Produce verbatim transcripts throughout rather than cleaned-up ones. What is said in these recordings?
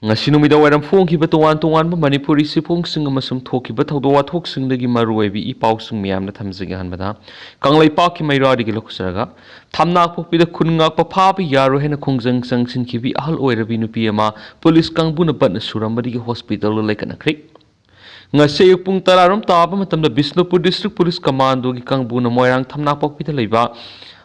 ꯉꯁꯤ ꯅꯨꯃꯤꯗꯥꯡ ꯋꯥꯏꯔꯝ ꯐꯣꯡꯈꯤꯕ ꯇꯣꯉꯥꯟ ꯇꯣꯉꯥꯟꯕ ꯃꯅꯤꯄꯨꯔꯤ ꯆꯦꯐꯣꯡꯁꯤꯡ ꯑꯃꯁꯨꯡ ꯊꯣꯛꯈꯤꯕ ꯊꯧꯗꯣꯛ ꯋꯥꯊꯣꯛꯁꯤꯡꯗꯒꯤ ꯃꯔꯨꯑꯣꯏꯕ ꯏ ꯄꯥꯎꯁꯤꯡ ꯃꯌꯥꯝꯅ ꯊꯝꯖꯒꯦ꯫ ꯑꯍꯥꯟꯕꯗ ꯀꯪꯂꯩꯄꯥꯛꯀꯤ ꯃꯩꯔꯥꯗꯒꯤ ꯂꯧꯈꯠꯆꯔꯒ, ꯊꯝꯅꯥꯄꯣꯛꯄꯤꯗ ꯈꯨꯟ ꯉꯥꯛꯄ ꯐꯥꯕ ꯌꯥꯔꯣꯏ ꯍꯥꯏꯅ ꯈꯣꯡꯖꯪ ꯆꯪꯁꯤꯟꯈꯤꯕꯤ ꯑꯍꯜ ꯑꯣꯏꯔꯕꯤ ꯅꯨꯄꯤ ꯑꯃ ꯄꯨꯂꯤꯁ ꯀꯥꯡꯕꯨꯅ ꯕꯠꯅ ꯁꯨꯔꯝꯕꯗꯒꯤ ꯍꯣꯁꯄꯤꯇꯥꯜꯗ ꯂꯩꯈꯠꯅꯈ꯭ꯔꯦ꯫ ꯉꯁꯤ ꯑꯌꯨꯛ ꯄꯨꯡ ꯇꯔꯥꯔꯣꯝ ꯇꯥꯕ ꯃꯇꯝꯗ ꯕꯤꯁꯅꯨꯄꯨꯔ ꯗꯤꯁꯇ꯭ꯔꯤꯛ ꯄꯨꯂꯤꯁ ꯀꯃꯥꯟꯗꯣꯒꯤ ꯀꯥꯡꯕꯨꯅ ꯃꯣꯏꯔꯥꯡ ꯊꯝꯅꯥꯄꯣꯛꯄꯤꯗ ꯂꯩꯕ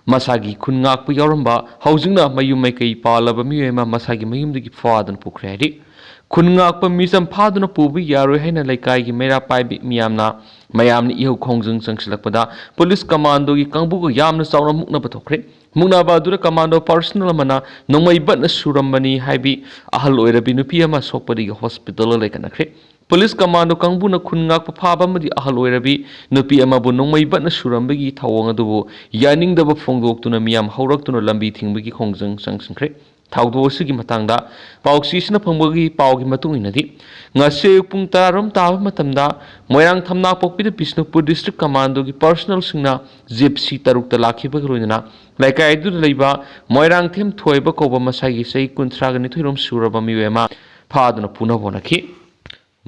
ꯃꯁꯥꯒꯤ ꯈꯨꯟ ꯉꯥꯛꯄ ꯌꯥꯎꯔꯝꯕ, ꯍꯧꯖꯤꯛꯅ ꯃꯌꯨꯝ ꯃꯩꯀꯩ ꯄꯥꯜꯂꯕ ꯃꯤꯑꯣꯏ ꯑꯃ ꯃꯁꯥꯒꯤ ꯃꯌꯨꯝꯗꯒꯤ ꯐꯥꯗꯨꯅ ꯄꯨꯈ꯭ꯔꯦ ꯍꯥꯏꯔꯤ꯫ ꯈꯨꯟ ꯉꯥꯛꯄ ꯃꯤꯆꯝ ꯐꯥꯗꯨꯅ ꯄꯨꯕ ꯌꯥꯔꯣꯏ ꯍꯥꯏꯅ ꯂꯩꯀꯥꯏꯒꯤ ꯃꯩꯔꯥ ꯄꯥꯏꯕꯤ ꯃꯤꯌꯥꯝꯅ, ꯃꯌꯥꯝꯅ ꯏꯍꯧ ꯈꯣꯡꯖꯪ ꯆꯪꯁꯤꯜꯂꯛꯄꯗ ꯄꯨꯂꯤꯁ ꯀꯃꯥꯟꯗꯣꯒꯤ ꯀꯥꯡꯕꯨꯒ ꯌꯥꯝꯅ ꯆꯥꯎꯅ ꯃꯨꯛꯅꯕ ꯊꯣꯛꯈ꯭ꯔꯦ꯫ ꯃꯨꯛꯅꯕ ꯑꯗꯨꯗ ꯀꯃꯥꯟꯗꯣ ꯄꯥꯔꯁꯣꯅꯦꯜ ꯑꯃꯅ ꯅꯣꯡꯃꯩ ꯕꯠꯅ ꯁꯨꯔꯝꯕꯅꯤ ꯍꯥꯏꯕꯤ ꯑꯍꯜ ꯑꯣꯏꯔꯕꯤ ꯅꯨꯄꯤ ꯑꯃ ꯁꯣꯛꯄꯗꯒꯤ ꯍꯣꯁꯄꯤꯇꯥꯜꯗ ꯂꯩꯈꯠꯅꯈ꯭ꯔꯦ꯫ ꯄꯨꯂꯤꯁ ꯀꯃꯥꯟꯗꯣ ꯀꯥꯡꯕꯨꯅ ꯈꯨꯟ ꯉꯥꯛꯄ ꯐꯥꯕ ꯑꯃꯗꯤ ꯑꯍꯜ ꯑꯣꯏꯔꯕꯤ ꯅꯨꯄꯤ ꯑꯃꯕꯨ ꯅꯣꯡꯃꯩ ꯕꯠꯅ ꯁꯨꯔꯝꯕꯒꯤ ꯊꯧꯑꯣꯡ ꯑꯗꯨꯕꯨ ꯌꯥꯅꯤꯡꯗꯕ ꯐꯣꯡꯗꯣꯛꯇꯨꯅ ꯃꯤꯌꯥꯝ ꯍꯧꯔꯛꯇꯨꯅ ꯂꯝꯕꯤ ꯊꯤꯡꯕꯒꯤ ꯈꯣꯡꯖꯪ ꯆꯪꯁꯤꯟꯈ꯭ꯔꯦ꯫ ꯊꯧꯗꯣꯛ ꯑꯁꯤꯒꯤ ꯃꯇꯥꯡꯗ ꯄꯥꯎꯆꯦ ꯑꯁꯤꯅ ꯐꯪꯕꯒꯤ ꯄꯥꯎꯒꯤ ꯃꯇꯨꯡ ꯏꯟꯅꯗꯤ, ꯉꯁꯤ ꯑꯌꯨꯛ ꯄꯨꯡ ꯇꯔꯥꯔꯣꯝ ꯇꯥꯕ ꯃꯇꯝꯗ ꯃꯣꯏꯔꯥꯡ ꯊꯝꯅꯥꯄꯣꯛꯄꯤꯗ ꯕꯤꯁꯅꯨꯄꯨꯔ ꯗꯤꯁꯇ꯭ꯔꯤꯛ ꯀꯃꯥꯟꯗꯣꯒꯤ ꯄꯥꯔꯁꯣꯅꯦꯜꯁꯤꯡꯅ ꯖꯤꯞꯁꯤ ꯇꯔꯨꯛꯇ ꯂꯥꯛꯈꯤꯕꯒ ꯂꯣꯏꯅꯅ ꯂꯩꯀꯥꯏ ꯑꯗꯨꯗ ꯂꯩꯕ ꯃꯣꯏꯔꯥꯡꯊꯦꯝ ꯊꯣꯏꯕ ꯀꯧꯕ ꯃꯁꯥꯒꯤ ꯆꯍꯤ ꯀꯨꯟꯊ꯭ꯔꯥꯒ ꯅꯤꯊꯣꯏꯔꯣꯝ ꯁꯨꯔꯕ ꯃꯤꯑꯣꯏ ꯑꯃ ꯐꯥꯗꯨꯅ ꯄꯨꯅꯕ ꯍꯣꯠꯅꯈꯤ꯫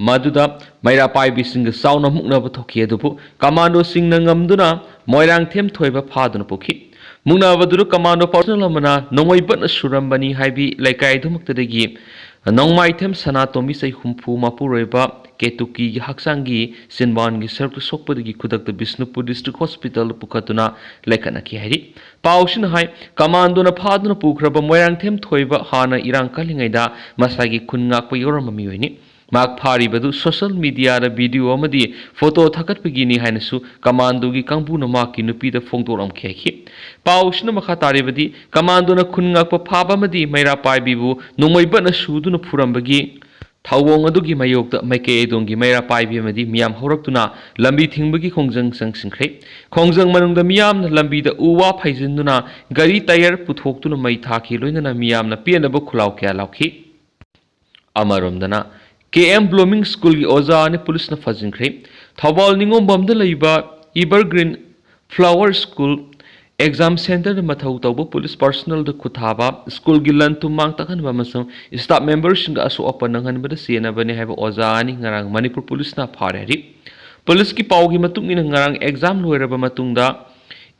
ꯃꯗꯨꯗ ꯃꯩꯔꯥ ꯄꯥꯏꯕꯤꯁꯤꯡꯒ ꯆꯥꯎꯅ ꯃꯨꯛꯅꯕ ꯊꯣꯛꯈꯤ, ꯑꯗꯨꯕꯨ ꯀꯃꯥꯟꯗꯣꯁꯤꯡꯅ ꯉꯝꯗꯨꯅ ꯃꯣꯏꯔꯥꯡꯊꯦꯝ ꯊꯣꯏꯕ ꯐꯥꯗꯨꯅ ꯄꯨꯈꯤ꯫ ꯃꯨꯛꯅꯕꯗꯨꯗ ꯀꯃꯥꯟꯗꯣ ꯄꯥꯔꯁꯣꯅꯦꯜ ꯑꯃꯅ ꯅꯣꯡꯃꯩ ꯕꯠꯅ ꯁꯨꯔꯝꯕꯅꯤ ꯍꯥꯏꯕꯤ ꯂꯩꯀꯥꯏ ꯑꯗꯨꯃꯛꯇꯗꯒꯤ ꯅꯣꯡꯃꯥꯏꯊꯦꯝ ꯁꯅꯥꯇꯣꯝꯕꯤ, ꯆꯍꯤ ꯍꯨꯝꯐꯨ, ꯃꯄꯨꯔꯣꯏꯕ ꯀꯦꯇꯨꯀꯤꯒꯤ ꯍꯛꯆꯥꯡꯒꯤ ꯆꯤꯟꯕꯥꯟꯒꯤ ꯁꯔꯨꯛꯇ ꯁꯣꯛꯄꯗꯒꯤ ꯈꯨꯗꯛꯇ ꯕꯤꯁꯅꯨꯄꯨꯔ ꯗꯤꯁꯇ꯭ꯔꯤꯛ ꯍꯣꯁꯄꯤꯇꯥꯜꯗ ꯄꯨꯈꯠꯇꯨꯅ ꯂꯩꯈꯠꯅꯈꯤ ꯍꯥꯏꯔꯤ꯫ ꯄꯥꯎꯁꯤꯅ ꯍꯥꯏ, ꯀꯃꯥꯟꯗꯣꯅ ꯐꯥꯗꯨꯅ ꯄꯨꯈ꯭ꯔꯕ ꯃꯣꯏꯔꯥꯡꯊꯦꯝ ꯊꯣꯏꯕ ꯍꯥꯟꯅ ꯏꯔꯥꯡ ꯀꯜꯂꯤꯉꯩꯗ ꯃꯁꯥꯒꯤ ꯈꯨꯟ ꯉꯥꯛꯄ ꯌꯥꯎꯔꯝꯕ ꯃꯤꯑꯣꯏꯅꯤ꯫ ꯃꯍꯥꯛ ꯐꯥꯔꯤꯕꯗꯨ ꯁꯣꯁꯦꯜ ꯃꯤꯗꯤꯌꯥꯗ ꯚꯤꯗꯤꯑꯣ ꯑꯃꯗꯤ ꯐꯣꯇꯣ ꯊꯥꯒꯠꯄꯒꯤꯅꯤ ꯍꯥꯏꯅꯁꯨ ꯀꯃꯥꯟꯗꯣꯒꯤ ꯀꯥꯡꯕꯨꯅ ꯃꯍꯥꯛꯀꯤ ꯅꯨꯄꯤꯗ ꯐꯣꯡꯗꯣꯔꯛꯈꯤ ꯍꯥꯏꯈꯤ꯫ ꯄꯥꯎꯁꯤꯅ ꯃꯈꯥ ꯇꯥꯔꯤꯕꯗꯤ, ꯀꯃꯥꯟꯗꯣꯅ ꯈꯨꯟ ꯉꯥꯛꯄ ꯐꯥꯕ ꯑꯃꯗꯤ ꯃꯩꯔꯥ ꯄꯥꯏꯕꯤꯕꯨ ꯅꯣꯡꯃꯩ ꯕꯠꯅ ꯁꯨꯗꯨꯅ ꯐꯨꯔꯝꯕꯒꯤ ꯊꯧꯑꯣꯡ ꯑꯗꯨꯒꯤ ꯃꯥꯌꯣꯛꯇ ꯃꯥꯏꯀꯩ ꯑꯗꯣꯝꯒꯤ ꯃꯩꯔꯥ ꯄꯥꯏꯕꯤ ꯑꯃꯗꯤ ꯃꯤꯌꯥꯝ ꯍꯧꯔꯛꯇꯨꯅ ꯂꯝꯕꯤ ꯊꯤꯡꯕꯒꯤ ꯈꯣꯡꯖꯪ ꯆꯪꯁꯤꯟꯈ꯭ꯔꯦ꯫ ꯈꯣꯡꯖꯪ ꯃꯅꯨꯡꯗ ꯃꯤꯌꯥꯝꯅ ꯂꯝꯕꯤꯗ ꯎ ꯋꯥ ꯐꯩꯖꯤꯟꯗꯨꯅ ꯒꯥꯔꯤ ꯇꯥꯌꯔ ꯄꯨꯊꯣꯛꯇꯨꯅ ꯃꯩ ꯊꯥꯈꯤ, ꯂꯣꯏꯅꯅ ꯃꯤꯌꯥꯝꯅ ꯄꯦꯟꯗꯕ ꯈꯨꯜꯂꯥꯎ ꯀꯌꯥ ꯂꯥꯎꯈꯤ꯫ ꯑꯃꯔꯣꯝꯗꯅ, ꯀꯦ ꯑꯦꯝ ꯕ꯭ꯂꯨꯃꯤꯡ ꯁ꯭ꯀꯨꯜꯒꯤ ꯑꯣꯖꯥ ꯑꯅꯤ ꯄꯨꯂꯤꯁꯅ ꯐꯥꯖꯤꯟꯈ꯭ꯔꯦ꯫ ꯊꯧꯕꯥꯜ ꯅꯤꯉꯣꯝꯕꯝꯗ ꯂꯩꯕ ꯏꯕꯔꯒ꯭ꯔꯤꯟ ꯐ꯭ꯂꯥꯋꯔ ꯁ꯭ꯀꯨꯜ ꯑꯦꯛꯖꯥꯝ ꯁꯦꯟꯇꯔꯗ ꯃꯊꯧ ꯇꯧꯕ ꯄꯨꯂꯤꯁ ꯄꯥꯔꯁꯣꯅꯦꯜꯗ ꯈꯨꯠ ꯊꯥꯕ, ꯁ꯭ꯀꯨꯜꯒꯤ ꯂꯟ ꯊꯨꯝ ꯃꯥꯡ ꯇꯥꯛꯍꯟꯕ ꯑꯃꯁꯨꯡ ꯁ꯭ꯇꯥꯐ ꯃꯦꯝꯕꯔꯁꯤꯡꯗ ꯑꯁꯣꯛ ꯑꯄꯟ ꯅꯪꯍꯟꯕꯗ ꯆꯦꯟꯅꯕꯅꯤ ꯍꯥꯏꯕ ꯑꯣꯖꯥ ꯑꯅꯤ ꯉꯔꯥꯡ ꯃꯅꯤꯄꯨꯔ ꯄꯨꯂꯤꯁꯅ ꯐꯥꯔꯦ ꯍꯥꯏꯔꯤ꯫ ꯄꯨꯂꯤꯁꯀꯤ ꯄꯥꯎꯒꯤ ꯃꯇꯨꯡ ꯏꯟꯅ, ꯉꯔꯥꯡ ꯑꯦꯛꯖꯥꯝ ꯂꯣꯏꯔꯕ ꯃꯇꯨꯡꯗ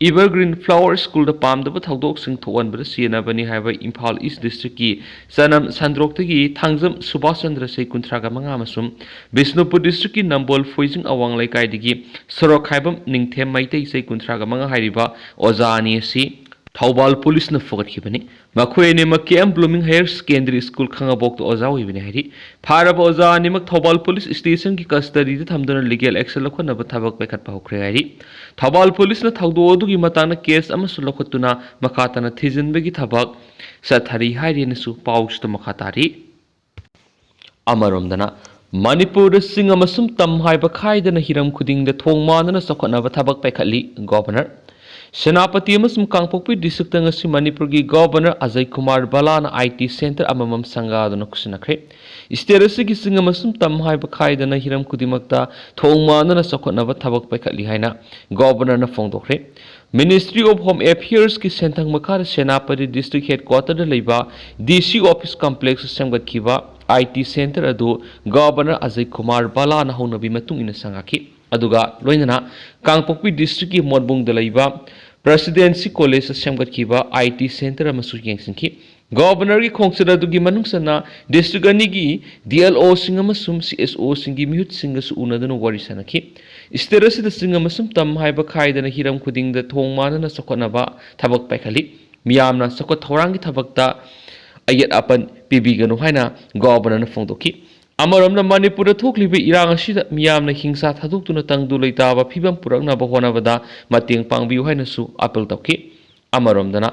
ꯏꯚꯔꯒ꯭ꯔꯤꯟ ꯐ꯭ꯂꯥꯋꯔ ꯁ꯭ꯀꯨꯜꯗ ꯄꯥꯝꯗꯕ ꯊꯧꯗꯣꯛꯁꯤꯡ ꯊꯣꯛꯍꯟꯕꯗ ꯆꯦꯟꯅꯕꯅꯤ ꯍꯥꯏꯕ ꯏꯝꯐꯥꯜ ꯏꯁ ꯗꯤꯁꯇ꯭ꯔꯤꯛꯀꯤ ꯆꯅꯝ ꯁꯟꯗ꯭ꯔꯣꯛꯇꯒꯤ ꯊꯥꯡꯖꯝ ꯁꯨꯕꯥꯁ ꯆꯟꯗ꯭ꯔ, ꯆꯍꯤ ꯀꯨꯟꯊ꯭ꯔꯥꯒ ꯃꯉꯥ, ꯑꯃꯁꯨꯡ ꯕꯤꯁꯅꯨꯄꯨꯔ ꯗꯤꯁꯇ꯭ꯔꯤꯛꯀꯤ ꯅꯝꯕꯣꯜ ꯐꯣꯏꯖꯤꯡ ꯑꯋꯥꯡ ꯂꯩꯀꯥꯏꯗꯒꯤ ꯁꯣꯔꯣꯛꯈꯥꯏꯕꯝ ꯅꯤꯡꯊꯦꯝ ꯃꯩꯇꯩ, ꯆꯍꯤ ꯀꯨꯟꯊ꯭ꯔꯥꯒ ꯃꯉꯥ ꯍꯥꯏꯔꯤꯕ ꯑꯣꯖꯥ ꯑꯅꯤ ꯑꯁꯤ ꯊꯧꯕꯥꯜ ꯄꯨꯂꯤꯁꯅ ꯐꯒꯠꯈꯤꯕꯅꯤ꯫ ꯃꯈꯣꯏ ꯑꯅꯤꯃꯛ K M blooming higher secondary school ꯈꯥꯉꯕꯣꯛꯇ ꯑꯣꯖꯥ ꯑꯣꯏꯕꯅꯤ ꯍꯥꯏꯔꯤ꯫ ꯐꯥꯔꯕ ꯑꯣꯖꯥ ꯑꯅꯤꯃꯛ ꯊꯧꯕꯥꯜ ꯄꯨꯂꯤꯁ ꯁ꯭ꯇꯦꯁꯟꯒꯤ ꯀꯁꯇꯗꯤꯗ ꯊꯝꯗꯨꯅ ꯂꯤꯒꯦꯜ ꯑꯦꯛꯁꯟ ꯂꯧꯈꯠꯅꯕ ꯊꯕꯛ ꯄꯥꯏꯈꯠꯄ ꯍꯧꯈ꯭ꯔꯦ ꯍꯥꯏꯔꯤ꯫ ꯊꯧꯕꯥꯜ ꯄꯨꯂꯤꯁꯅ ꯊꯧꯗꯣꯛ ꯑꯗꯨꯒꯤ ꯃꯇꯥꯡꯗ ꯀꯦꯁ ꯑꯃꯁꯨ ꯂꯧꯈꯠꯇꯨꯅ ꯃꯈꯥ ꯇꯥꯅ ꯊꯤꯖꯤꯟꯕꯒꯤ ꯊꯕꯛ ꯆꯠꯊꯔꯤ ꯍꯥꯏꯔꯦꯅꯁꯨ ꯄꯥꯎꯁꯤꯗ ꯃꯈꯥ ꯇꯥꯔꯤ꯫ ꯑꯃꯔꯣꯝꯗꯅ, ꯃꯅꯤꯄꯨꯔꯗ ꯆꯤꯡ ꯑꯃꯁꯨꯡ ꯇꯝ ꯍꯥꯏꯕ ꯈꯥꯏꯗꯅ ꯍꯤꯔꯝ ꯈꯨꯗꯤꯡꯗ ꯊꯣꯡ ꯃꯥꯟꯗꯅ ꯆꯥꯎꯈꯠꯅꯕ ꯊꯕꯛ ꯄꯥꯏꯈꯠꯂꯤ꯫ ꯒꯣꯚꯔꯅꯔ ꯁꯦꯅꯥꯄꯇꯤ ꯑꯃꯁꯨꯡ ꯀꯥꯡꯄꯣꯛꯄꯤ ꯗꯤꯁꯇ꯭ꯔꯤꯛꯇ ꯉꯁꯤ ꯃꯅꯤꯄꯨꯔꯒꯤ ꯒꯣꯚꯔꯅꯔ ꯑꯖꯌ ꯀꯨꯃꯥꯔ ꯕꯂꯥꯅ ꯑꯥꯏ ꯇꯤ ꯁꯦꯟꯇꯔ ꯑꯃꯃꯝ ꯁꯪꯒꯥꯗꯨꯅ ꯈꯨꯠꯁꯤꯟꯅꯈ꯭ꯔꯦ꯫ ꯁ꯭ꯇꯦꯠ ꯑꯁꯤꯒꯤ ꯆꯤꯡ ꯑꯃꯁꯨꯡ ꯇꯝ ꯍꯥꯏꯕ ꯈꯥꯏꯗꯅ ꯍꯤꯔꯝ ꯈꯨꯗꯤꯡꯃꯛꯇ ꯊꯣꯡ ꯃꯥꯟꯗꯅ ꯆꯥꯎꯈꯠꯅꯕ ꯊꯕꯛ ꯄꯥꯏꯈꯠꯂꯤ ꯍꯥꯏꯅ ꯒꯣꯚꯔꯅꯔꯅ ꯐꯣꯡꯗꯣꯛꯈ꯭ꯔꯦ꯫ Ministry of Home Affairsꯀꯤ ꯁꯦꯟꯊꯪ ꯃꯈꯥꯗ ꯁꯦꯅꯥꯄꯇꯤ ꯗꯤꯁꯇ꯭ꯔꯤꯛ ꯍꯦꯗꯀ꯭ꯋꯥꯇꯔꯗ ꯂꯩꯕ ꯗꯤ ꯁꯤ ꯑꯣꯐꯤꯁ ꯀꯝꯄ꯭ꯂꯦꯛꯁꯇ ꯁꯦꯝꯒꯠꯈꯤꯕ ꯑꯥꯏ ꯇꯤ ꯁꯦꯟꯇꯔ ꯑꯗꯨ ꯒꯣꯚꯔꯅꯔ ꯑꯖꯌ ꯀꯨꯃꯥꯔ ꯕꯂꯥꯅ ꯍꯧꯅꯕꯤ ꯃꯇꯨꯡ ꯏꯟꯅ ꯁꯪꯒꯥꯈꯤ꯫ ꯑꯗꯨꯒ ꯂꯣꯏꯅꯅ ꯀꯥꯡꯄꯣꯛꯄꯤ ꯗꯤꯁꯇ꯭ꯔꯤꯛꯀꯤ ꯃꯣꯠꯕꯨꯡꯗ ꯂꯩꯕ ꯄ꯭ꯔꯦꯁꯤꯗꯦꯟꯁꯤ ꯀꯣꯂꯦꯖꯇ ꯁꯦꯝꯒꯠꯈꯤꯕ ꯑꯥꯏ ꯇꯤ ꯁꯦꯟꯇꯔ ꯑꯃꯁꯨ ꯌꯦꯡꯁꯤꯟꯈꯤ꯫ ꯒꯣꯚꯔꯅꯔꯒꯤ ꯈꯣꯡꯆꯠ ꯑꯗꯨꯒꯤ ꯃꯅꯨꯡ ꯆꯟꯅ ꯗꯤꯁꯇ꯭ꯔꯤꯛ ꯑꯅꯤꯒꯤ ꯗꯤ ꯑꯦꯜ ꯑꯣꯁꯤꯡ ꯑꯃꯁꯨꯡ ꯁꯤ ꯑꯦꯁ ꯑꯣꯁꯤꯡꯒꯤ ꯃꯤꯍꯨꯠꯁꯤꯡꯒꯁꯨ ꯎꯅꯗꯨꯅ ꯋꯥꯔꯤ ꯁꯥꯅꯈꯤ꯫ ꯁ꯭ꯇꯦꯠ ꯑꯁꯤꯗ ꯆꯤꯡ ꯑꯃꯁꯨꯡ ꯇꯝ ꯍꯥꯏꯕ ꯈꯥꯏꯗꯅ ꯍꯤꯔꯝ ꯈꯨꯗꯤꯡꯗ ꯊꯣꯡ ꯃꯥꯟꯗꯅ ꯆꯥꯎꯈꯠꯅꯕ ꯊꯕꯛ ꯄꯥꯏꯈꯠꯂꯤ꯫ ꯃꯤꯌꯥꯝꯅ ꯆꯥꯎꯈꯠ ꯊꯧꯔꯥꯡꯒꯤ ꯊꯕꯛꯇ ꯑꯌꯦꯠ ꯑꯄꯟ ꯄꯤꯕꯤꯒꯅꯨ ꯍꯥꯏꯅ ꯒꯣꯚꯔꯅꯔꯅ ꯐꯣꯡꯗꯣꯛꯈꯤ꯫ ꯑꯃꯔꯣꯝꯗ, ꯃꯅꯤꯄꯨꯔꯗ ꯊꯣꯛꯂꯤꯕ ꯏꯔꯥꯡ ꯑꯁꯤꯗ ꯃꯤꯌꯥꯝꯅ ꯍꯤꯡꯁꯥ ꯊꯥꯗꯣꯛꯇꯨꯅ ꯇꯪꯗꯨ ꯂꯩꯇꯥꯕ ꯐꯤꯕꯝ ꯄꯨꯔꯛꯅꯕ ꯍꯣꯠꯅꯕꯗ ꯃꯇꯦꯡ ꯄꯥꯡꯕꯤꯌꯨ ꯍꯥꯏꯅꯁꯨ ꯑꯥꯄꯤꯜ ꯇꯧꯈꯤ꯫ ꯑꯃꯔꯣꯝꯗꯅ,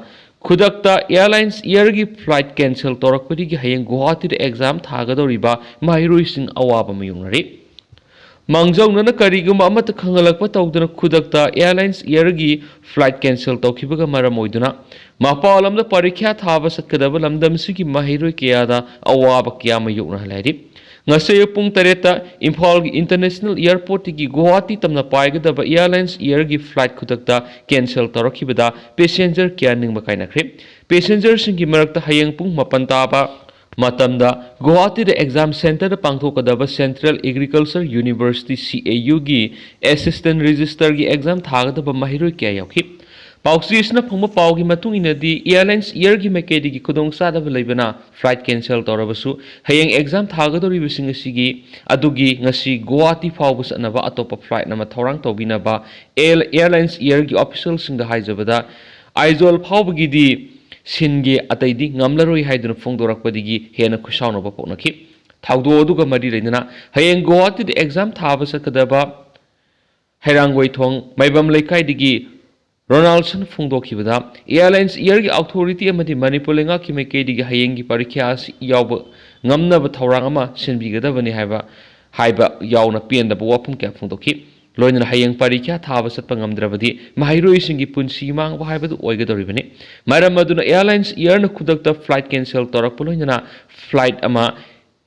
ꯈꯨꯗꯛꯇ ꯑꯦꯌꯔꯂꯥꯏꯟꯁ ꯑꯦꯌꯔꯒꯤ ꯐ꯭ꯂꯥꯏꯠ ꯀꯦꯟꯁꯦꯜ ꯇꯧꯔꯛꯄꯗꯒꯤ ꯍꯌꯦꯡ ꯒꯨꯋꯥꯍꯥꯇꯤꯗ ꯑꯦꯛꯖꯥꯝ ꯊꯥꯒꯗꯧꯔꯤꯕ ꯃꯍꯩꯔꯣꯏꯁꯤꯡ ꯑꯋꯥꯕ ꯃꯥꯌꯣꯛꯅꯔꯤ꯫ ꯃꯥꯡꯖꯧꯅꯅ ꯀꯔꯤꯒꯨꯝꯕ ꯑꯃꯠꯇ ꯈꯪꯍꯜꯂꯛꯄ ꯇꯧꯗꯅ ꯈꯨꯗꯛꯇ ꯑꯦꯌꯔꯂꯥꯏꯟꯁ ꯑꯦꯌꯔꯒꯤ ꯐ꯭ꯂꯥꯏꯠ ꯀꯦꯟꯁꯦꯜ ꯇꯧꯈꯤꯕꯒ ꯃꯔꯝ ꯑꯣꯏꯗꯨꯅ ꯃꯄꯥꯟ ꯂꯝꯗ ꯄꯔꯤꯈ꯭ꯌꯥ ꯊꯥꯕ ꯆꯠꯀꯗꯕ ꯂꯝꯗꯝꯁꯤꯒꯤ ꯃꯍꯩꯔꯣꯏ ꯀꯌꯥꯗ ꯑꯋꯥꯕ ꯀꯌꯥ ꯃꯥꯌꯣꯛꯅꯍꯜꯂꯦ ꯍꯥꯏꯔꯤ꯫ ꯉꯁꯤ ꯑꯌꯨꯛ ꯄꯨꯡ ꯇꯔꯦꯠꯇ ꯏꯝꯐꯥꯜꯒꯤ ꯏꯟꯇꯔꯅꯦꯁꯅꯦꯜ ꯑꯦꯌꯔꯄꯣꯔꯠꯇꯒꯤ ꯒꯨꯋꯥꯍꯥꯇꯤ ꯇꯝꯅ ꯄꯥꯏꯒꯗꯕ ꯑꯦꯌꯔꯂꯥꯏꯟꯁ ꯑꯦꯌꯔꯒꯤ ꯐ꯭ꯂꯥꯏꯠ ꯈꯨꯗꯛꯇ ꯀꯦꯟꯁꯦꯜ ꯇꯧꯔꯛꯈꯤꯕꯗ ꯄꯦꯁꯦꯟꯖꯔ ꯀꯌꯥ ꯅꯤꯡꯕ ꯀꯥꯏꯅꯈ꯭ꯔꯦ꯫ ꯄꯦꯁꯦꯟꯖꯔꯁꯤꯡꯒꯤ ꯃꯔꯛꯇ ꯍꯌꯦꯡ ꯄꯨꯡ ꯃꯥꯄꯟ ꯇꯥꯕ ꯃꯇꯝꯗ ꯒꯨꯋꯥꯍꯥꯇꯤꯗ ꯑꯦꯛꯖꯥꯝ ꯁꯦꯟꯇꯔꯗ ꯄꯥꯡꯊꯣꯛꯀꯗꯕ ꯁꯦꯟꯇ꯭ꯔꯦꯜ ꯑꯦꯒ꯭ꯔꯤꯀꯜꯆꯔ ꯌꯨꯅꯤꯚꯔꯁꯤꯇꯤ, ꯁꯤ ꯑꯦ ꯌꯨꯒꯤ ꯑꯦꯁꯤꯁꯇꯦꯟ ꯔꯦꯖꯤꯁꯇꯔꯒꯤ ꯑꯦꯛꯖꯥꯝ ꯊꯥꯒꯗꯕ ꯃꯍꯩꯔꯣꯏ ꯀꯌꯥ ꯌꯥꯎꯈꯤ꯫ ꯄꯥꯎꯆꯦꯁꯤꯅ ꯐꯪꯕ ꯄꯥꯎꯒꯤ ꯃꯇꯨꯡ ꯏꯟꯅꯗꯤ, ꯑꯦꯌꯔꯂꯥꯏꯟꯁ ꯑꯦꯌꯔꯒꯤ ꯃꯥꯏꯀꯩꯗꯒꯤ ꯈꯨꯗꯣꯡꯆꯥꯗꯕ ꯂꯩꯕꯅ ꯐ꯭ꯂꯥꯏꯠ ꯀꯦꯟꯁꯦꯜ ꯇꯧꯔꯕꯁꯨ, ꯍꯌꯦꯡ ꯑꯦꯛꯖꯥꯝ ꯊꯥꯒꯗꯧꯔꯤꯕꯁꯤꯡ ꯑꯁꯤꯒꯤ ꯑꯗꯨꯒꯤ ꯉꯁꯤ ꯒꯨꯋꯥꯍꯥꯇꯤ ꯐꯥꯎꯕ ꯆꯠꯅꯕ ꯑꯇꯣꯞꯄ ꯐ꯭ꯂꯥꯏꯠ ꯑꯃ ꯊꯧꯔꯥꯡ ꯇꯧꯕꯤꯅꯕ ꯑꯦꯌꯔ-, ꯑꯦꯌꯔꯂꯥꯏꯟꯁ ꯑꯦꯌꯔꯒꯤ ꯑꯣꯐꯤꯁꯤꯌꯦꯜꯁꯤꯡꯗ ꯍꯥꯏꯖꯕꯗ, ꯑꯥꯏꯖꯣꯜ ꯐꯥꯎꯕꯒꯤꯗꯤ ꯁꯤꯟꯒꯦ, ꯑꯇꯩꯗꯤ ꯉꯝꯂꯔꯣꯏ ꯍꯥꯏꯗꯨꯅ ꯐꯣꯡꯗꯣꯔꯛꯄꯗꯒꯤ ꯍꯦꯟꯅ ꯈꯨꯁꯥꯎꯅꯕ ꯄꯣꯛꯅꯈꯤ꯫ ꯊꯧꯗꯣꯛ ꯑꯗꯨꯒ ꯃꯔꯤ ꯂꯩꯅꯅ ꯍꯌꯦꯡ ꯒꯨꯋꯥꯍꯥꯇꯤꯗ ꯑꯦꯛꯖꯥꯝ ꯊꯥꯕ ꯆꯠꯀꯗꯕ ꯍꯩꯔꯥꯡꯒꯣꯏꯊꯣꯡ ꯃꯥꯏꯕꯝ ꯂꯩꯀꯥꯏꯗꯒꯤ ꯔꯣꯅꯥꯜꯁꯟ ꯐꯣꯡꯗꯣꯛꯈꯤꯕꯗ, ꯑꯦꯌꯔꯂꯥꯏꯟꯁ ꯑꯦꯌꯔꯒꯤ ꯑꯣꯊꯣꯔꯤꯇꯤ ꯑꯃꯗꯤ ꯃꯅꯤꯄꯨꯔ ꯂꯩꯉꯥꯛꯀꯤ ꯃꯥꯏꯀꯩꯗꯒꯤ ꯍꯌꯦꯡꯒꯤ ꯄꯔꯤꯈ꯭ꯌꯥ ꯑꯁꯤ ꯌꯥꯎꯕ ꯉꯝꯅꯕ ꯊꯧꯔꯥꯡ ꯑꯃ ꯁꯤꯟꯕꯤꯒꯗꯕꯅꯤ ꯍꯥꯏꯕ, ꯍꯥꯏꯕ ꯌꯥꯎꯅ ꯄꯦꯟꯗꯕ ꯋꯥꯐꯝ ꯀꯌꯥ ꯐꯣꯡꯗꯣꯛꯈꯤ꯫ ꯂꯣꯏꯅꯅ ꯍꯌꯦꯡ ꯄꯔꯤꯈ꯭ꯌꯥ ꯊꯥꯕ ꯆꯠꯄ ꯉꯝꯗ꯭ꯔꯕꯗꯤ ꯃꯍꯩꯔꯣꯏꯁꯤꯡꯒꯤ ꯄꯨꯟꯁꯤ ꯃꯥꯡꯕ ꯍꯥꯏꯕꯗꯨ ꯑꯣꯏꯒꯗꯧꯔꯤꯕꯅꯤ꯫ ꯃꯔꯝ ꯑꯗꯨꯅ ꯑꯦꯌꯔꯂꯥꯏꯟꯁ ꯑꯦꯌꯔꯅ ꯈꯨꯗꯛꯇ ꯐ꯭ꯂꯥꯏꯠ ꯀꯦꯟꯁꯦꯜ ꯇꯧꯔꯛꯄ ꯂꯣꯏꯅꯅ ꯐ꯭ꯂꯥꯏꯠ ꯑꯃ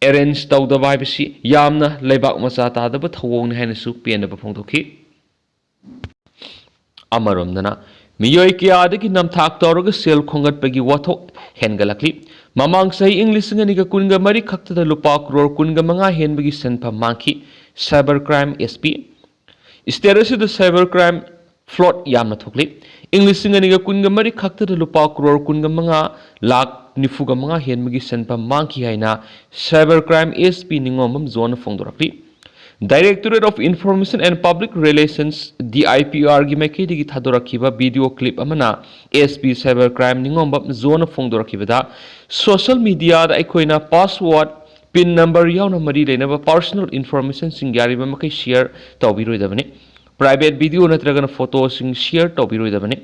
ꯑꯦꯔꯦꯟꯖ ꯇꯧꯗꯕ ꯍꯥꯏꯕꯁꯤ ꯌꯥꯝꯅ ꯂꯩꯕꯥꯛ ꯃꯆꯥ ꯇꯥꯗꯕ ꯊꯧꯑꯣꯡꯅꯤ ꯍꯥꯏꯅꯁꯨ ꯄꯦꯟꯗꯕ ꯐꯣꯡꯗꯣꯛꯈꯤ꯫ ꯑꯃꯔꯣꯝꯗꯅ, ꯃꯤꯑꯣꯏ ꯀꯌꯥꯗꯒꯤ ꯅꯝꯊꯥꯛ ꯇꯧꯔꯒ ꯁꯦꯜ ꯈꯣꯝꯒꯠꯄꯒꯤ ꯋꯥꯊꯣꯛ ꯍꯦꯟꯒꯠꯂꯛꯂꯤ꯫ ꯃꯃꯥꯡ ꯆꯍꯤ, ꯏꯪ ꯂꯤꯁꯤꯡ ꯑꯅꯤꯒ ꯀꯨꯟꯒ ꯃꯔꯤ ꯈꯛꯇꯗ ꯂꯨꯄꯥ ꯀ꯭ꯔꯣꯔ ꯀꯨꯟꯒ ꯃꯉꯥ ꯍꯦꯟꯕꯒꯤ ꯁꯦꯟꯐꯝ ꯃꯥꯡꯈꯤ꯫ ꯁꯥꯏꯕꯔ ꯀ꯭ꯔꯥꯏꯝ ꯑꯦꯁ ꯄꯤ꯫ ꯁ꯭ꯇꯦꯠ ꯑꯁꯤꯗ ꯁꯥꯏꯕꯔ ꯀ꯭ꯔꯥꯏꯝ ꯐ꯭ꯔꯣꯗ ꯌꯥꯝꯅ ꯊꯣꯛꯂꯤ꯫ ꯏꯪ ꯂꯤꯁꯤꯡ ꯑꯅꯤꯒ ꯀꯨꯟꯒ ꯃꯔꯤ ꯈꯛꯇꯗ ꯂꯨꯄꯥ ꯀ꯭ꯔꯣꯔ ꯀꯨꯟꯒ ꯃꯉꯥ ꯂꯥꯈ ꯅꯤꯐꯨꯒ ꯃꯉꯥ ꯍꯦꯟꯕꯒꯤ ꯁꯦꯟꯐꯝ ꯃꯥꯡꯈꯤ ꯍꯥꯏꯅ ꯁꯥꯏꯕꯔ ꯀ꯭ꯔꯥꯏꯝ ꯑꯦꯁ ꯄꯤ ꯅꯤꯉꯣꯝꯕꯝ ꯖꯣꯟꯅ ꯐꯣꯡꯗꯣꯔꯛꯂꯤ꯫ Directorate of Information and Public Relations, D I P ꯑꯥꯔꯒꯤ ꯃꯥꯏꯀꯩꯗꯒꯤ ꯊꯥꯗꯣꯔꯛꯈꯤꯕ ꯚꯤꯗꯤꯑꯣ ꯀ꯭ꯂꯤꯞ ꯑꯃꯅ ꯑꯦꯁ ꯄꯤ ꯁꯥꯏꯕꯔ ꯀ꯭ꯔꯥꯏꯝ ꯅꯤꯉꯣꯝꯕꯝ ꯖꯣꯟꯅ ꯐꯣꯡꯗꯣꯔꯛꯈꯤꯕꯗ, ꯁꯣꯁꯤꯌꯦꯜ ꯃꯤꯗꯤꯌꯥꯗ ꯑꯩꯈꯣꯏꯅ ꯄꯥꯁꯋꯥꯔꯗ, ꯄꯤꯟ ꯅꯝꯕꯔ ꯌꯥꯎꯅ ꯃꯔꯤ ꯂꯩꯅꯕ ꯄꯔꯁꯣꯅꯦꯜ ꯏꯟꯐꯣꯔꯃꯦꯁꯟꯁꯤꯡ ꯌꯥꯔꯤꯕ ꯃꯈꯩ ꯁꯤꯌꯔ ꯇꯧꯕꯤꯔꯣꯏꯗꯕꯅꯤ꯫ ꯄ꯭ꯔꯥꯏꯚꯦꯠ ꯚꯤꯗꯤꯑꯣ ꯅꯠꯇ꯭ꯔꯒꯅ ꯐꯣꯇꯣꯁꯤꯡ ꯁꯤꯌꯔ ꯇꯧꯕꯤꯔꯣꯏꯗꯕꯅꯤ꯫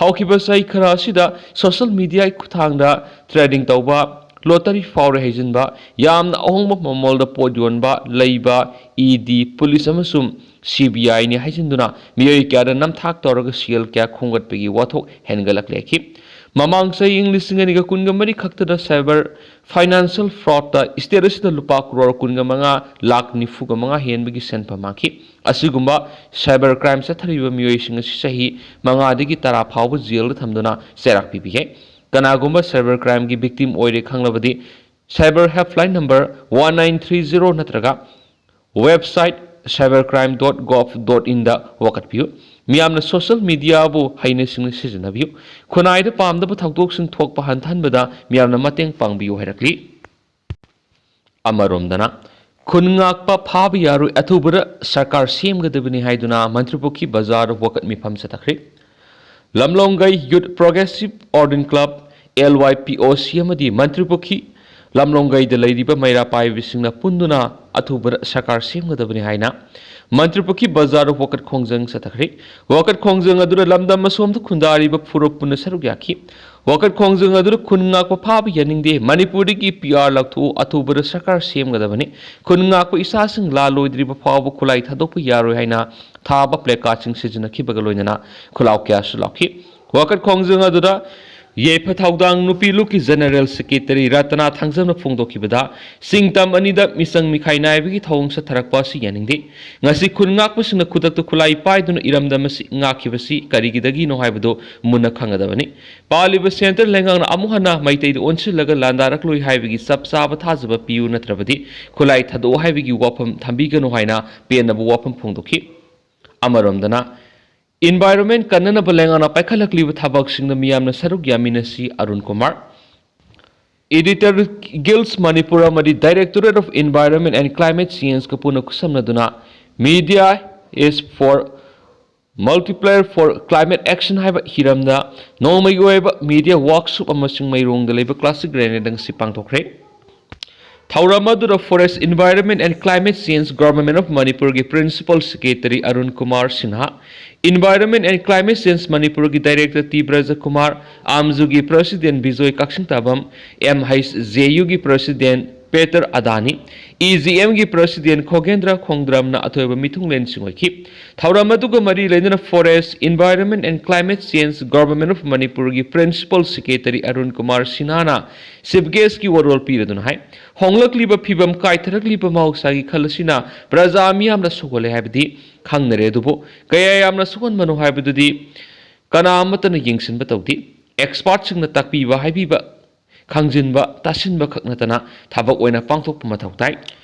ꯍꯧꯈꯤꯕ ꯆꯍꯤ ꯈꯔ ꯑꯁꯤꯗ ꯁꯣꯁꯤꯌꯦꯜ ꯃꯤꯗꯤꯌꯥꯒꯤ ꯈꯨꯠꯊꯥꯡꯗ ꯇ꯭ꯔꯦꯗꯤꯡ ꯇꯧꯕ, ꯂꯣꯇꯔꯤ ꯐꯥꯎꯔꯦ ꯍꯥꯏꯖꯤꯟꯕ, ꯌꯥꯝꯅ ꯑꯍꯣꯡꯕ ꯃꯃꯜꯗ ꯄꯣꯠ ꯌꯣꯟꯕ, ꯂꯩꯕ, ꯏ ꯗꯤ, ꯄꯨꯂꯤꯁ ꯑꯃꯁꯨꯡ ꯁꯤ ꯕꯤ ꯑꯥꯏꯅꯤ ꯍꯥꯏꯖꯤꯟꯗꯨꯅ ꯃꯤꯑꯣꯏ ꯀꯌꯥꯗ ꯅꯝꯊꯥꯛ ꯇꯧꯔꯒ ꯁꯦꯜ ꯀꯌꯥ ꯈꯣꯝꯒꯠꯄꯒꯤ ꯋꯥꯊꯣꯛ ꯍꯦꯟꯒꯠꯂꯛꯂꯦ ꯍꯥꯏꯈꯤ꯫ ꯃꯃꯥꯡ ꯆꯍꯤ ꯏꯪ ꯂꯤꯁꯤꯡ ꯑꯅꯤꯒ ꯀꯨꯟꯒ ꯃꯔꯤ ꯈꯛꯇꯗ cyber financial fraudꯇ state ꯑꯁꯤꯗ ꯂꯨꯄꯥ ꯀ꯭ꯔꯣꯔ ꯀꯨꯟꯒ ꯃꯉꯥ ꯂꯥꯈ ꯅꯤꯐꯨꯒ ꯃꯉꯥ ꯍꯦꯟꯕꯒꯤ ꯁꯦꯟꯐꯝ ꯃꯥꯡꯈꯤ꯫ ꯑꯁꯤꯒꯨꯝꯕ cyber crime ꯆꯠꯊꯔꯤꯕ ꯃꯤꯑꯣꯏꯁꯤꯡ ꯑꯁꯤ ꯆꯍꯤ ꯃꯉꯥꯗꯒꯤ ꯇꯔꯥ ꯐꯥꯎꯕ ꯖꯦꯜꯗ ꯊꯝꯗꯨꯅ ꯆꯩꯔꯥꯛ ꯄꯤꯕꯤꯈꯤ꯫ ꯀꯅꯥꯒꯨꯝꯕ cyber crimeꯒꯤ victim ꯑꯣꯏꯔꯦ ꯈꯪꯂꯕꯗꯤ cyber helpline number one nine three zero ꯅꯠꯇ꯭ꯔꯒ website cybercrime dot gov dot inꯗ ꯋꯥꯀꯠꯄꯤꯌꯨ꯫ ꯃꯤꯌꯥꯝꯅ social mediaꯕꯨ ꯍꯩꯅ ꯁꯤꯡꯅ ꯁꯤꯖꯤꯟꯅꯕꯤꯌꯨ꯫ ꯈꯨꯟꯅꯥꯏꯗ ꯄꯥꯝꯗꯕ ꯊꯧꯗꯣꯛꯁꯤꯡ ꯊꯣꯛꯄ ꯍꯟꯊꯍꯟꯕꯗ ꯃꯤꯌꯥꯝꯅ ꯃꯇꯦꯡ ꯄꯥꯡꯕꯤꯌꯨ ꯍꯥꯏꯔꯛꯂꯤ꯫ ꯑꯃꯔꯣꯝꯗꯅ, ꯈꯨꯟ ꯉꯥꯛꯄ ꯐꯥꯕ ꯌꯥꯔꯣꯏ, ꯑꯊꯨꯕꯗ ꯁꯔꯀꯥꯔ ꯁꯦꯝꯒꯗꯕꯅꯤ ꯍꯥꯏꯗꯨꯅ ꯃꯟꯇ꯭ꯔꯤꯄꯨꯈ꯭ꯔꯤ ꯕꯖꯥꯔꯗ ꯋꯥꯀꯠ ꯃꯤꯐꯝ ꯆꯠꯊꯈ꯭ꯔꯤ꯫ ꯂꯝꯂꯣꯡꯒꯩ Youth Progressive Ordinary Club, L Y P O C ꯑꯃꯗꯤ ꯃꯟꯇ꯭ꯔꯤꯄꯨꯈ꯭ꯔꯤ ꯂꯝꯂꯣꯡꯒꯩꯗ ꯂꯩꯔꯤꯕ ꯃꯩꯔꯥ ꯄꯥꯏꯕꯤꯁꯤꯡꯅ ꯄꯨꯟꯗꯨꯅ ꯑꯊꯨꯕꯗ ꯁꯔꯀꯥꯔ ꯁꯦꯝꯒꯗꯕꯅꯤ ꯍꯥꯏꯅ ꯃꯟꯇ꯭ꯔꯤꯄꯨꯈ꯭ꯔꯤ ꯕꯖꯥꯔꯗ ꯋꯥꯀꯠ ꯈꯣꯡꯖꯪ ꯆꯠꯊꯈ꯭ꯔꯤ꯫ ꯋꯥꯀꯠ ꯈꯣꯡꯖꯪ ꯑꯗꯨꯗ ꯂꯝꯗꯝ ꯑꯁꯣꯝꯗ ꯈꯨꯟꯗꯥꯔꯤꯕ ꯐꯨꯔꯨꯞ ꯄꯨꯟꯅ ꯁꯔꯨꯛ ꯌꯥꯈꯤ꯫ ꯋꯥꯀꯠ ꯈꯣꯡꯖꯪ ꯑꯗꯨꯗ ꯈꯨꯟ ꯉꯥꯛꯄ ꯐꯥꯕ ꯌꯥꯅꯤꯡꯗꯦ, ꯃꯅꯤꯄꯨꯔꯗꯒꯤ P R ꯂꯧꯊꯣꯛꯎ, ꯑꯊꯨꯕꯗ ꯁꯔꯀꯥꯔ ꯁꯦꯝꯒꯗꯕꯅꯤ, ꯈꯨꯟ ꯉꯥꯛꯄ ꯏꯆꯥꯁꯤꯡ ꯂꯥꯜꯂꯣꯏꯗ꯭ꯔꯤꯕ ꯐꯥꯎꯕ ꯈꯨꯠꯂꯥꯏ ꯊꯥꯗꯣꯛꯄ ꯌꯥꯔꯣꯏ ꯍꯥꯏꯅ ꯊꯥꯕ placardꯁꯤꯡ ꯁꯤꯖꯤꯟꯅꯈꯤꯕꯒ ꯂꯣꯏꯅꯅ ꯈꯨꯜꯂꯥꯎ ꯀꯌꯥꯁꯨ ꯂꯥꯎꯈꯤ꯫ ꯋꯥꯀꯠ ꯈꯣꯡꯖꯪ ꯑꯗꯨꯗ ꯌꯥꯏꯐ ꯊꯧꯗꯥꯡ ꯅꯨꯄꯤ ꯂꯨꯞꯀꯤ General Secretary ꯔꯇꯅꯥ ꯊꯥꯡꯖꯝꯅ ꯐꯣꯡꯗꯣꯛꯈꯤꯕꯗ, ꯁꯤꯡꯇꯝ ꯑꯅꯤꯗ ꯃꯤꯆꯪ ꯃꯤꯈꯥꯏ ꯅꯥꯏꯕꯒꯤ ꯊꯧꯑꯣꯡ ꯆꯠꯊꯔꯛꯄ ꯑꯁꯤ ꯌꯥꯅꯤꯡꯗꯦ꯫ ꯉꯁꯤ ꯈꯨꯟ ꯉꯥꯛꯄꯁꯤꯡꯅ ꯈꯨꯗꯛꯇ ꯈꯨꯠꯂꯥꯏ ꯄꯥꯏꯗꯨꯅ ꯏꯔꯝꯗꯝ ꯑꯁꯤ ꯉꯥꯛꯈꯤꯕꯁꯤ ꯀꯔꯤꯒꯤꯗꯒꯤꯅꯣ ꯍꯥꯏꯕꯗꯨ ꯃꯨꯟꯅ ꯈꯪꯒꯗꯕꯅꯤ꯫ ꯄꯥꯜꯂꯤꯕ centre ꯂꯩꯉꯥꯛꯅ ꯑꯃꯨꯛ ꯍꯟꯅ ꯃꯩꯇꯩꯗ ꯑꯣꯟꯁꯤꯜꯂꯒ ꯂꯥꯟꯗꯥꯔꯛꯂꯣꯏ ꯍꯥꯏꯕꯒꯤ ꯆꯞ ꯆꯥꯕ ꯊꯥꯖꯕ ꯄꯤꯌꯨ, ꯅꯠꯇ꯭ꯔꯕꯗꯤ ꯈꯨꯠꯂꯥꯏ ꯊꯥꯗꯣꯛꯎ ꯍꯥꯏꯕꯒꯤ ꯋꯥꯐꯝ ꯊꯝꯕꯤꯒꯅꯨ ꯍꯥꯏꯅ ꯄꯦꯟꯅꯕ ꯋꯥꯐꯝ ꯐꯣꯡꯗꯣꯛꯈꯤ꯫ ꯑꯃꯔꯣꯝꯗꯅ, environment ꯀꯟꯅꯅꯕ ꯂꯩꯉꯥꯛꯅ ꯄꯥꯏꯈꯠꯂꯛꯂꯤꯕ ꯊꯕꯛꯁꯤꯡꯗ ꯃꯤꯌꯥꯝꯅ ꯁꯔꯨꯛ ꯌꯥꯃꯤꯟꯅꯁꯤ, Arun Kumar. Editor Guilds Manipur ꯑꯃꯗꯤ Directorate of Environment and Climate Changeꯀ ꯄꯨꯟꯅ ꯈꯨꯠꯁꯝꯅꯗꯨꯅ Media is for Multiplier for Climate Action ꯍꯥꯏꯕ ꯍꯤꯔꯝꯗ ꯅꯣꯡꯃꯒꯤ ꯑꯣꯏꯕ media workshop ꯑꯃꯁꯨꯡ ꯃꯩꯔꯣꯡꯗ ꯂꯩꯕ classic granite ꯉꯁꯤ ꯄꯥꯡꯊꯣꯛꯈ꯭ꯔꯦ꯫ ꯊꯧꯔꯝ ꯑꯗꯨꯗ Forest, Environment and Climate Change, Government of ꯃꯅꯤꯄꯨꯔꯒꯤ Principal Secretary Arun Kumar Sinha, Environment and Climate Change ꯃꯅꯤꯄꯨꯔꯒꯤ Director ꯇꯤ ꯕ꯭ꯔꯖꯀꯨꯃꯥꯔ, ꯑꯥꯝꯖꯨꯒꯤ President Bijoy Kakchingtabam, M H J Uꯒꯤ President Peter Adani, E G ꯑꯦꯝꯒꯤ ꯄ꯭ꯔꯁꯤꯗꯦꯟ ꯈꯣꯒꯦꯟꯗ꯭ꯔ ꯈꯣꯡꯗ꯭ꯔꯝꯅ ꯑꯊꯣꯏꯕ ꯃꯤꯊꯨꯡꯂꯦꯟꯁꯤꯡ ꯑꯣꯏꯈꯤ꯫ ꯊꯧꯔꯝ ꯑꯗꯨꯒ ꯃꯔꯤ ꯂꯩꯅꯅ Forest, Environment and Climate Change, Government of ꯃꯅꯤꯄꯨꯔꯒꯤ Principal Secretary Arun Kumar ꯁꯤꯟꯍꯥꯅ Chief Guestꯀꯤ ꯋꯥꯔꯣꯜ ꯄꯤꯔꯗꯨꯅ ꯍꯥꯏ, ꯍꯣꯡꯂꯛꯂꯤꯕ ꯐꯤꯕꯝ, ꯀꯥꯏꯊꯔꯛꯂꯤꯕ ꯃꯍꯧꯁꯥꯒꯤ ꯈꯜ ꯑꯁꯤꯅ ꯄ꯭ꯔꯖꯥ ꯃꯤꯌꯥꯝꯗ ꯁꯣꯛꯍꯜꯂꯦ ꯍꯥꯏꯕꯗꯤ ꯈꯪꯅꯔꯦ, ꯑꯗꯨꯕꯨ ꯀꯌꯥ ꯌꯥꯝꯅ ꯁꯣꯛꯍꯟꯕꯅꯣ ꯍꯥꯏꯕꯗꯨꯗꯤ ꯀꯅꯥ ꯑꯃꯠꯇꯅ ꯌꯦꯡꯁꯤꯟꯕ ꯇꯧꯗꯦ꯫ Expertꯁꯤꯡꯅ ꯇꯥꯛꯄꯤꯕ, ꯍꯥꯏꯕꯤꯕ, ꯈꯪꯖꯤꯟꯕ, ꯇꯥꯁꯤꯟꯕ ꯈꯛ ꯅꯠꯇꯅ ꯊꯕꯛ ꯑꯣꯏꯅ ꯄꯥꯡꯊꯣꯛꯄ ꯃꯊꯧ ꯇꯥꯏ꯫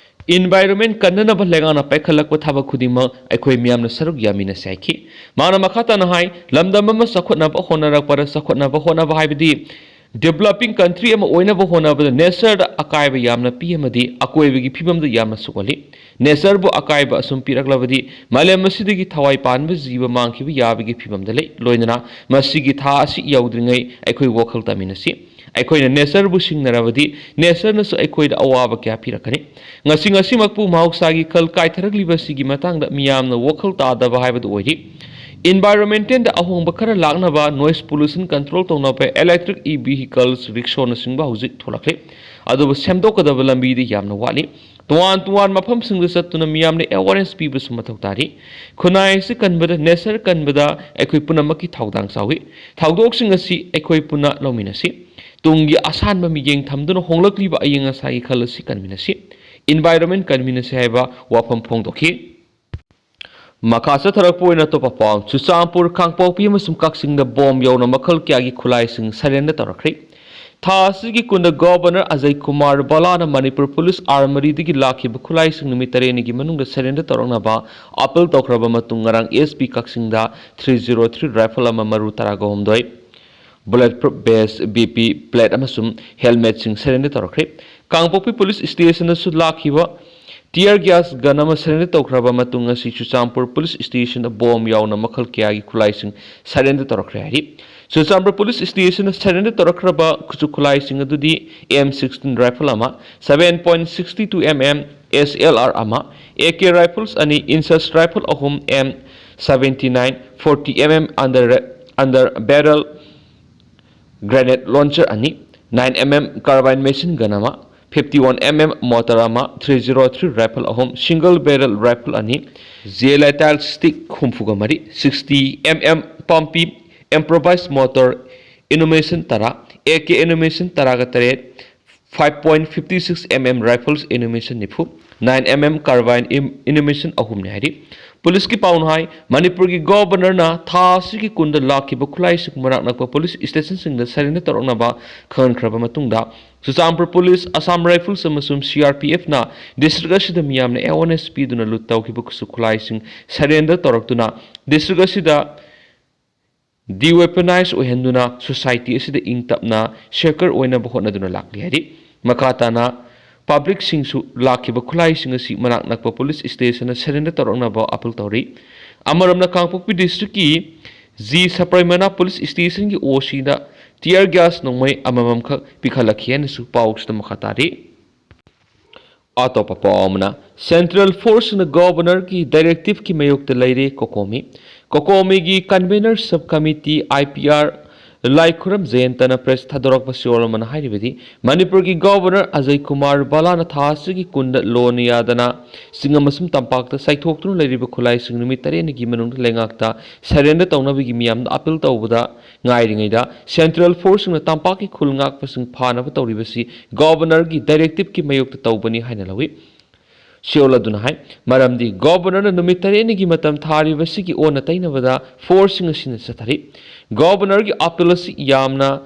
Environment ꯀꯟꯅꯅꯕ ꯂꯩꯉꯥꯛꯅ ꯄꯥꯏꯈꯠꯂꯛꯄ ꯊꯕꯛ ꯈꯨꯗꯤꯡꯃꯛ ꯑꯩꯈꯣꯏ ꯃꯤꯌꯥꯝꯅ ꯁꯔꯨꯛ ꯌꯥꯃꯤꯟꯅꯁꯤ ꯍꯥꯏꯈꯤ꯫ ꯃꯥꯅ ꯃꯈꯥ ꯇꯥꯅ ꯍꯥꯏ, ꯂꯝꯗꯝ ꯑꯃ ꯆꯥꯎꯈꯠꯅꯕ ꯍꯣꯠꯅꯔꯛꯄꯗ, ꯆꯥꯎꯈꯠꯅꯕ ꯍꯣꯠꯅꯕ ꯍꯥꯏꯕꯗꯤ developing country ꯑꯃ ꯑꯣꯏꯅꯕ ꯍꯣꯠꯅꯕꯗ natureꯗ ꯑꯀꯥꯏꯕ ꯌꯥꯝꯅ ꯄꯤ ꯑꯃꯗꯤ ꯑꯀꯣꯏꯕꯒꯤ ꯐꯤꯕꯝꯗ ꯌꯥꯝꯅ ꯁꯣꯛꯍꯜꯂꯤ꯫ Natureꯕꯨ ꯑꯀꯥꯏꯕ ꯑꯁꯨꯝ ꯄꯤꯔꯛꯂꯕꯗꯤ ꯃꯥꯂꯦꯝ ꯑꯁꯤꯗꯒꯤ ꯊꯋꯥꯏ ꯄꯥꯟꯕ ꯖꯤꯕ ꯃꯥꯡꯈꯤꯕ ꯌꯥꯕꯒꯤ ꯐꯤꯕꯝꯗ ꯂꯩ꯫ ꯂꯣꯏꯅꯅ ꯃꯁꯤꯒꯤ ꯊꯥ ꯑꯁꯤ ꯌꯧꯗ꯭ꯔꯤꯉꯩ ꯑꯩꯈꯣꯏ ꯋꯥꯈꯜ ꯇꯥꯃꯤꯟꯅꯁꯤ꯫ ꯑꯩꯈꯣꯏꯅ natureꯕꯨ ꯁꯤꯡꯅꯔꯕꯗꯤ natureꯅꯁꯨ ꯑꯩꯈꯣꯏꯗ ꯑꯋꯥꯕ ꯀꯌꯥ ꯄꯤꯔꯛꯀꯅꯤ꯫ ꯉꯁꯤ ꯉꯁꯤꯃꯛꯄꯨ ꯃꯍꯧꯁꯥꯒꯤ ꯈꯜ ꯀꯥꯏꯊꯔꯛꯂꯤꯕ ꯑꯁꯤꯒꯤ ꯃꯇꯥꯡꯗ ꯃꯤꯌꯥꯝꯅ ꯋꯥꯈꯜ ꯇꯥꯗꯕ ꯍꯥꯏꯕꯗꯨ ꯑꯣꯏꯔꯤ꯫ Environmentꯗ ꯑꯍꯣꯡꯕ ꯈꯔ ꯂꯥꯛꯅꯕ noise pollution control ꯇꯧꯅꯕ electric e vehicles, rickshawꯅꯆꯤꯡꯕ ꯍꯧꯖꯤꯛ ꯊꯣꯛꯂꯛꯂꯤ꯫ ꯑꯗꯨꯕꯨ ꯁꯦꯝꯗꯣꯛꯀꯗꯕ ꯂꯝꯕꯤꯗꯤ ꯌꯥꯝꯅ ꯋꯥꯠꯂꯤ꯫ ꯇꯣꯉꯥꯟ ꯇꯣꯉꯥꯟ ꯃꯐꯝꯁꯤꯡꯗ ꯆꯠꯇꯨꯅ ꯃꯤꯌꯥꯝꯗ awareness ꯄꯤꯕꯁꯨ ꯃꯊꯧ ꯇꯥꯔꯤ꯫ ꯈꯨꯟꯅꯥꯏ ꯑꯁꯤ ꯀꯟꯕꯗ, nature ꯀꯟꯕꯗ ꯑꯩꯈꯣꯏ ꯄꯨꯝꯅꯃꯛꯀꯤ ꯊꯧꯗꯥꯡ ꯆꯥꯎꯏ꯫ ꯊꯧꯗꯣꯛꯁꯤꯡ ꯑꯁꯤ ꯑꯩꯈꯣꯏ ꯄꯨꯟꯅ ꯂꯧꯃꯤꯟꯅꯁꯤ꯫ ꯇꯨꯡꯒꯤ ꯑꯁꯥꯟꯕ ꯃꯤꯠꯌꯦꯡ ꯊꯝꯗꯨꯅ ꯍꯣꯡꯂꯛꯂꯤꯕ ꯑꯏꯪ ꯑꯁꯥꯒꯤ ꯈꯜ ꯑꯁꯤ ꯀꯟꯃꯤꯟꯅꯁꯤ꯫ Environment ꯀꯟꯃꯤꯟꯅꯁꯤ ꯍꯥꯏꯕ ꯋꯥꯐꯝ ꯐꯣꯡꯗꯣꯛꯈꯤ꯫ ꯃꯈꯥ ꯆꯠꯊꯔꯛꯄ ꯑꯣꯏꯅ ꯑꯇꯣꯞꯄ ꯄꯥꯎ, ꯆꯨꯔꯆꯥꯟꯄꯨꯔ, ꯀꯥꯡꯄꯣꯛꯄꯤ ꯑꯃꯁꯨꯡ ꯀꯛꯆꯤꯡꯗ ꯕꯣꯝ ꯌꯧꯅ ꯃꯈꯜ ꯀꯌꯥꯒꯤ ꯈꯨꯠꯂꯥꯏꯁꯤꯡ surrender ꯇꯧꯔꯛꯈ꯭ꯔꯦ꯫ ꯊꯥ ꯑꯁꯤꯒꯤ ꯀꯨꯟꯗ Governor ꯑꯖꯌ ꯀꯨꯃꯥꯔ ꯚꯜꯂꯥꯅ ꯃꯅꯤꯄꯨꯔ Police Armouryꯗꯒꯤ ꯂꯥꯛꯈꯤꯕ ꯈꯨꯠꯂꯥꯏꯁꯤꯡ ꯅꯨꯃꯤꯠ ꯇꯔꯦꯠꯅꯤꯒꯤ ꯃꯅꯨꯡꯗ surrender ꯇꯧꯔꯛꯅꯕ appeal ꯇꯧꯈ꯭ꯔꯕ ꯃꯇꯨꯡ, ꯉꯔꯥꯡ S P ꯀꯛꯆꯤꯡꯗ three zero three rifle ꯑꯃ, ꯃꯔꯨ ꯇꯔꯥꯒ ꯍꯨꯝꯗꯣꯏ, bullet proof vest, B P plate ꯑꯃꯁꯨꯡ helmetꯁꯤꯡ surrender ꯇꯧꯔꯛꯈ꯭ꯔꯦ꯫ ꯀꯥꯡꯄꯣꯛꯄꯤ Police Stationꯗꯁꯨ ꯂꯥꯛꯈꯤꯕ tear gas gun ꯑꯃ surrender ꯇꯧꯈ꯭ꯔꯕ ꯃꯇꯨꯡ, ꯉꯁꯤ ꯆꯨꯔꯆꯥꯟꯄꯨꯔ Police Stationꯗ ꯕꯣꯝ ꯌꯥꯎꯅ ꯃꯈꯜ ꯀꯌꯥꯒꯤ ꯈꯨꯠꯂꯥꯏꯁꯤꯡ surrender ꯇꯧꯔꯛꯈ꯭ꯔꯦ ꯍꯥꯏꯔꯤ꯫ ꯆꯨꯔꯆꯥꯟꯄꯨꯔ Police Stationꯗ surrender ꯇꯧꯔꯛꯈ꯭ꯔꯕ ꯈꯨꯠꯁꯨ ꯈꯨꯠꯂꯥꯏꯁꯤꯡ ꯑꯗꯨꯗꯤ M sixteen rifle ꯑꯃ, seven point six two M M S L R ꯑꯃ, A K rifles ꯑꯅꯤ, INSAS rifle ꯑꯍꯨꯝ, M seventy nine, forty M M under, under barrel grenade launcher ꯑꯅꯤ, nine M M carbine machine gun ꯑꯃ, fifty one M M mortar ꯑꯃ, three zero three rifle ꯑꯍꯨꯝ, single barrel rifle ꯑꯅꯤ, J L I steel stick ꯍꯨꯝꯐꯨꯒ ꯃꯔꯤ, sixty M M ꯄꯝꯄꯤ, improvised mortar ammunition ꯇꯔꯥ, A K ammunition ꯇꯔꯥꯒ ꯇꯔꯦꯠ, five point fifty six M M rifles ammunition ꯅꯤꯐꯨ, nine M M carbine am-, ammunition ꯑꯍꯨꯝꯅꯤ ꯍꯥꯏꯔꯤ꯫ ꯄꯨꯂꯤꯁꯀꯤ ꯄꯥꯎꯅ ꯍꯥꯏ, ꯃꯅꯤꯄꯨꯔꯒꯤ ꯒꯣꯕꯔꯅꯔꯅ ꯊꯥ ꯑꯁꯤꯒꯤ ꯀꯨꯟꯗ ꯂꯥꯛꯈꯤꯕ ꯈꯨꯠꯂꯥꯏꯁꯤꯡ ꯃꯅꯥꯛ ꯅꯛꯄ ꯄꯨꯂꯤꯁ ꯁ꯭ꯇꯦꯁꯟꯁꯤꯡꯗ surrender ꯇꯧꯔꯛꯅꯕ ꯈꯪꯍꯟꯈ꯭ꯔꯕ ꯃꯇꯨꯡꯗ, ꯆꯨꯔꯆꯥꯟꯄꯨꯔ ꯄꯨꯂꯤꯁ, ꯑꯁꯥꯝ ꯔꯥꯏꯐꯜꯁ ꯑꯃꯁꯨꯡ C R P Fꯅ district ꯑꯁꯤꯗ ꯃꯤꯌꯥꯝꯅ awareness ꯄꯤꯗꯨꯅ loot ꯇꯧꯈꯤꯕ ꯈꯨꯠꯁꯨ ꯈꯨꯠꯂꯥꯏꯁꯤꯡ surrender ꯇꯧꯔꯛꯇꯨꯅ district ꯑꯁꯤꯗ deweaponize ꯑꯣꯏꯍꯟꯗꯨꯅ society ꯑꯁꯤꯗ ꯏꯪ ꯇꯞꯅ secular ꯑꯣꯏꯅꯕ ꯍꯣꯠꯅꯗꯨꯅ ꯂꯥꯛꯂꯤ ꯍꯥꯏꯔꯤ꯫ ꯃꯈꯥ ꯇꯥꯅ publicꯁꯤꯡꯁꯨ ꯂꯥꯛꯈꯤꯕ ꯈꯨꯠꯂꯥꯏꯁꯤꯡ ꯑꯁꯤ ꯃꯅꯥꯛ ꯅꯛꯄ ꯄꯨꯂꯤꯁ ꯁ꯭ꯇꯦꯁꯟꯗ surrender ꯇꯧꯔꯛꯅꯕ appeal ꯇꯧꯔꯤ꯫ ꯑꯃꯔꯣꯝꯗ ꯀꯥꯡꯄꯣꯛꯄꯤ districtꯀꯤ G ꯁꯄ꯭ꯔꯩꯃꯅ ꯄꯨꯂꯤꯁ ꯁ꯭ꯇꯦꯁꯟꯒꯤ OCꯗ tear gas ꯅꯣꯡꯃꯩ ꯑꯃꯃꯝꯈꯛ ꯄꯤꯈꯠꯂꯛꯈꯤ ꯍꯥꯏꯅꯁꯨ ꯄꯥꯎꯁꯤꯗ ꯃꯈꯥ ꯇꯥꯔꯤ꯫ ꯑꯇꯣꯞꯄ ꯄꯥꯎ ꯑꯃꯅ, central forceꯅ governorꯒꯤ directiveꯀꯤ ꯃꯥꯌꯣꯛꯇ ꯂꯩꯔꯦ ꯀꯣꯀꯣꯃꯤ꯫ ꯀꯣꯀꯣꯃꯤꯒꯤ convener sub committee IPR ꯂꯥꯏꯈꯨꯔꯝ ꯖꯌꯟꯇꯅ press ꯊꯥꯗꯣꯔꯛꯄ ꯁꯤꯑꯣꯜ ꯑꯃꯅ ꯍꯥꯏꯔꯤꯕꯗꯤ, ꯃꯅꯤꯄꯨꯔꯒꯤ governor ꯑꯖꯌ ꯀꯨꯃꯥꯔ ꯚꯜꯂꯥꯅ ꯊꯥ ꯑꯁꯤꯒꯤ ꯀꯨꯟꯗ ꯂꯣꯅꯤꯌꯥꯗꯅ ꯆꯤꯡ ꯑꯃꯁꯨꯡ ꯇꯝꯄꯥꯛꯇ ꯆꯥꯏꯊꯣꯛꯇꯨꯅ ꯂꯩꯔꯤꯕ ꯈꯨꯠꯂꯥꯏꯁꯤꯡ ꯅꯨꯃꯤꯠ ꯇꯔꯦꯠꯅꯤꯒꯤ ꯃꯅꯨꯡꯗ ꯂꯩꯉꯥꯛꯇ surrender ꯇꯧꯅꯕꯒꯤ ꯃꯤꯌꯥꯝꯗ appeal ꯇꯧꯕꯗ ꯉꯥꯏꯔꯤꯉꯩꯗ, central forceꯁꯤꯡꯅ ꯇꯝꯄꯥꯛꯀꯤ ꯈꯨꯜ ꯉꯥꯛꯄꯁꯤꯡ ꯐꯥꯅꯕ ꯇꯧꯔꯤꯕꯁꯤ governorꯒꯤ directiveꯀꯤ ꯃꯥꯌꯣꯛꯇ ꯇꯧꯕꯅꯤ ꯍꯥꯏꯅ ꯂꯧꯏ꯫ ꯁꯤꯑꯣꯜ ꯑꯗꯨꯅ ꯍꯥꯏ, ꯃꯔꯝꯗꯤ governorꯅ ꯅꯨꯃꯤꯠ ꯇꯔꯦꯠꯅꯤꯒꯤ ꯃꯇꯝ ꯊꯥꯔꯤꯕꯁꯤꯒꯤ ꯑꯣꯟꯅ ꯇꯩꯅꯕꯗ forceꯁꯤꯡ ꯑꯁꯤꯅ ꯆꯠꯊꯔꯤ꯫ Governorꯒꯤ appeal ꯑꯁꯤ ꯌꯥꯝꯅ,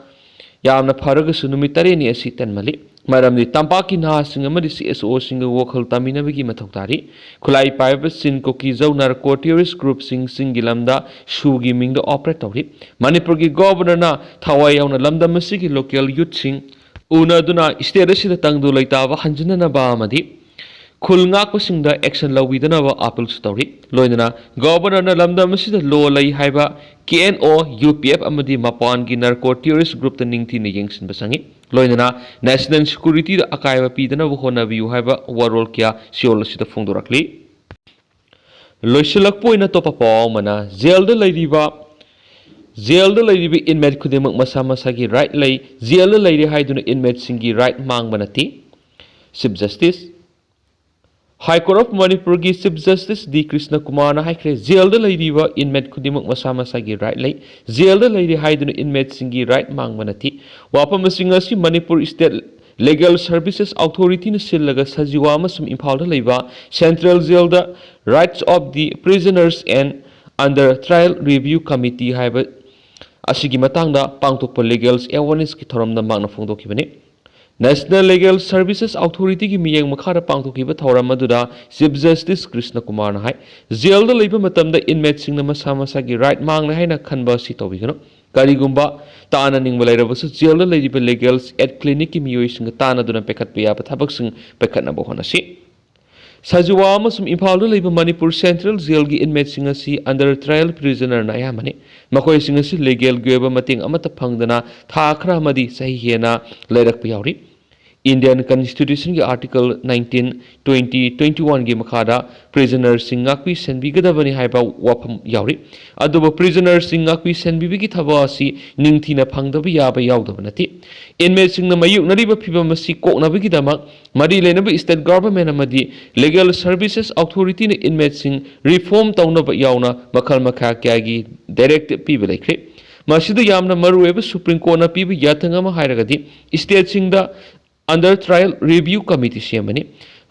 ꯌꯥꯝꯅ ꯐꯔꯒꯁꯨ ꯅꯨꯃꯤꯠ ꯇꯔꯦꯠꯅꯤ ꯑꯁꯤ ꯇꯦꯟꯃꯜꯂꯤ꯫ ꯃꯔꯝꯗꯤ ꯇꯝꯄꯥꯛꯀꯤ ꯅꯍꯥꯁꯤꯡ ꯑꯃꯗꯤ CSOꯁꯤꯡꯒ ꯋꯥꯈꯜ ꯇꯥꯃꯤꯟꯅꯕꯒꯤ ꯃꯊꯧ ꯇꯥꯔꯤ꯫ ꯈꯨꯠꯂꯥꯏ ꯄꯥꯏꯕ ꯆꯤꯟ ꯀꯨꯀꯤ ꯖꯧ narco terrorist groupꯁꯤꯡ ꯆꯤꯡꯒꯤ ꯂꯝꯗ ꯁꯨꯒꯤ ꯃꯤꯡꯗ operate ꯇꯧꯔꯤ꯫ ꯃꯅꯤꯄꯨꯔꯒꯤ governorꯅ ꯊꯋꯥꯏ ꯌꯥꯎꯅ ꯂꯝꯗꯝ ꯑꯁꯤꯒꯤ local youthꯁꯤꯡ ꯎꯅꯗꯨꯅ state ꯑꯁꯤꯗ ꯇꯪꯗꯨ ꯂꯩꯇꯥꯕ ꯍꯟꯖꯤꯟꯅꯅꯕ ꯑꯃꯗꯤ ꯈꯨꯜ ꯉꯥꯛꯄꯁꯤꯡꯗ action ꯂꯧꯕꯤꯗꯅꯕ appealꯁꯨ ꯇꯧꯔꯤ꯫ ꯂꯣꯏꯅꯅ governorꯅ ꯂꯝꯗꯝ ꯑꯁꯤꯗ law ꯂꯩ ꯍꯥꯏꯕ KNO, UPF ꯑꯃꯗꯤ ꯃꯄꯥꯟꯒꯤ narco terrorist groupꯇ ꯅꯤꯡꯊꯤꯅ ꯌꯦꯡꯁꯤꯟꯕ ꯆꯪꯏ꯫ ꯂꯣꯏꯅꯅ national securityꯗ ꯑꯀꯥꯏꯕ ꯄꯤꯗꯅꯕ ꯍꯣꯠꯅꯕꯤꯌꯨ ꯍꯥꯏꯕ ꯋꯥꯔꯣꯜ ꯀꯌꯥ ꯁꯤꯑꯣꯜ ꯑꯁꯤꯗ ꯐꯣꯡꯗꯣꯔꯛꯂꯤ꯫ ꯂꯣꯏꯁꯤꯜꯂꯛꯄ ꯑꯣꯏꯅ ꯑꯇꯣꯞꯄ ꯄꯥꯎ ꯑꯃꯅ, jailꯗ ꯂꯩꯔꯤꯕ, jailꯗ ꯂꯩꯔꯤꯕ inmate ꯈꯨꯗꯤꯡꯃꯛ ꯃꯁꯥ ꯃꯁꯥꯒꯤ right ꯂꯩ꯫ Jailꯗ ꯂꯩꯔꯦ ꯍꯥꯏꯗꯨꯅ inmateꯁꯤꯡꯒꯤ right ꯃꯥꯡꯕ ꯅꯠꯇꯦ꯫ Chief Justice, High Court of Manipurꯒꯤ Chief Justice D Krishna Kumarꯅ ꯍꯥꯏꯈ꯭ꯔꯦ, ꯖꯦꯜꯗ ꯂꯩꯔꯤꯕ inmate ꯈꯨꯗꯤꯡꯃꯛ ꯃꯁꯥ ꯃꯁꯥꯒꯤ right ꯂꯩ꯫ ꯖꯦꯜꯗ ꯂꯩꯔꯤ ꯍꯥꯏꯗꯨꯅ inmateꯁꯤꯡꯒꯤ right ꯃꯥꯡꯕ ꯅꯠꯇꯦ꯫ ꯋꯥꯐꯝꯁꯤꯡ ꯑꯁꯤ ꯃꯅꯤꯄꯨꯔ State Legal Services Authorityꯅ ꯁꯤꯜꯂꯒ ꯁꯖꯤꯋꯥ ꯑꯃꯁꯨꯡ ꯏꯝꯐꯥꯜꯗ ꯂꯩꯕ Central Jailꯗ Rights of the Prisoners and Under Trial Review Committee ꯍꯥꯏꯕ ꯑꯁꯤꯒꯤ ꯃꯇꯥꯡꯗ ꯄꯥꯡꯊꯣꯛꯄ legal awarenessꯀꯤ ꯊꯧꯔꯝꯗ ꯃꯍꯥꯛꯅ ꯐꯣꯡꯗꯣꯛꯈꯤꯕꯅꯤ꯫ National Legal Services Authorityꯒꯤ ꯃꯤꯠꯌꯦꯡ ꯃꯈꯥꯗ ꯄꯥꯡꯊꯣꯛꯈꯤꯕ ꯊꯧꯔꯝ ꯑꯗꯨꯗ Chief Justice Krishna Kumarꯅ ꯍꯥꯏ, ꯖꯦꯜꯗ ꯂꯩꯕ ꯃꯇꯝꯗ inmateꯁꯤꯡꯅ ꯃꯁꯥ ꯃꯁꯥꯒꯤ right ꯃꯥꯡꯂꯦ ꯍꯥꯏꯅ ꯈꯟꯕ ꯑꯁꯤ ꯇꯧꯕꯤꯒꯅꯨ꯫ ꯀꯔꯤꯒꯨꯝꯕ ꯇꯥꯟꯅꯅꯤꯡꯕ ꯂꯩꯔꯕꯁꯨ ꯖꯦꯜꯗ ꯂꯩꯔꯤꯕ Legal Aid Clinicꯀꯤ ꯃꯤꯑꯣꯏꯁꯤꯡꯒ ꯇꯥꯟꯅꯗꯨꯅ ꯄꯥꯏꯈꯠꯄ ꯌꯥꯕ ꯊꯕꯛꯁꯤꯡ ꯄꯥꯏꯈꯠꯅꯕ ꯍꯣꯠꯅꯁꯤ꯫ ꯁꯖꯤꯋꯥ ꯑꯃꯁꯨꯡ ꯏꯝꯐꯥꯜꯗ ꯂꯩꯕ ꯃꯅꯤꯄꯨꯔ Central Jailꯒꯤ inmateꯁꯤꯡ ꯑꯁꯤ under trial prisonerꯅ ꯑꯌꯥꯝꯕꯅꯤ꯫ ꯃꯈꯣꯏꯁꯤꯡ ꯑꯁꯤ legalꯒꯤ ꯑꯣꯏꯕ ꯃꯇꯦꯡ ꯑꯃꯠꯇ ꯐꯪꯗꯅ ꯊꯥ ꯈꯔ ꯑꯃꯗꯤ ꯆꯍꯤ ꯍꯦꯟꯅ ꯂꯩꯔꯛꯄ ꯌꯥꯎꯔꯤ꯫ Indian Constitutionꯒꯤ Article nineteen, twenty, twenty-oneꯒꯤ ꯃꯈꯥꯗ prisonerꯁꯤꯡ ꯉꯥꯛꯄꯤ ꯁꯦꯟꯕꯤꯒꯗꯕꯅꯤ ꯍꯥꯏꯕ ꯋꯥꯐꯝ ꯌꯥꯎꯔꯤ꯫ ꯑꯗꯨꯕꯨ prisonerꯁꯤꯡ ꯉꯥꯛꯄꯤ ꯁꯦꯟꯕꯤꯕꯒꯤ ꯊꯕꯛ ꯑꯁꯤ ꯅꯤꯡꯊꯤꯅ ꯐꯪꯗꯕ ꯌꯥꯕ ꯌꯥꯎꯗꯕ ꯅꯠꯇꯦ꯫ Inmateꯁꯤꯡꯅ ꯃꯥꯌꯣꯛꯅꯔꯤꯕ ꯐꯤꯚꯝ ꯑꯁꯤ ꯀꯣꯛꯅꯕꯒꯤꯗꯃꯛ ꯃꯔꯤ ꯂꯩꯅꯕ State Government ꯑꯃꯗꯤ Legal Services Authorityꯅ inmateꯁꯤꯡ reform ꯇꯧꯅꯕ ꯌꯥꯎꯅ ꯃꯈꯜ ꯃꯈꯥ ꯀꯌꯥꯒꯤ directive ꯄꯤꯕ ꯂꯩꯈ꯭ꯔꯦ꯫ ꯃꯁꯤꯗ ꯌꯥꯝꯅ ꯃꯔꯨꯑꯣꯏꯕ Supreme Courtꯅ ꯄꯤꯕ ꯌꯥꯊꯪ ꯑꯃ ꯍꯥꯏꯔꯒꯗꯤ stateꯁꯤꯡꯗ under trial review committee ꯁꯦꯝꯕꯅꯤ꯫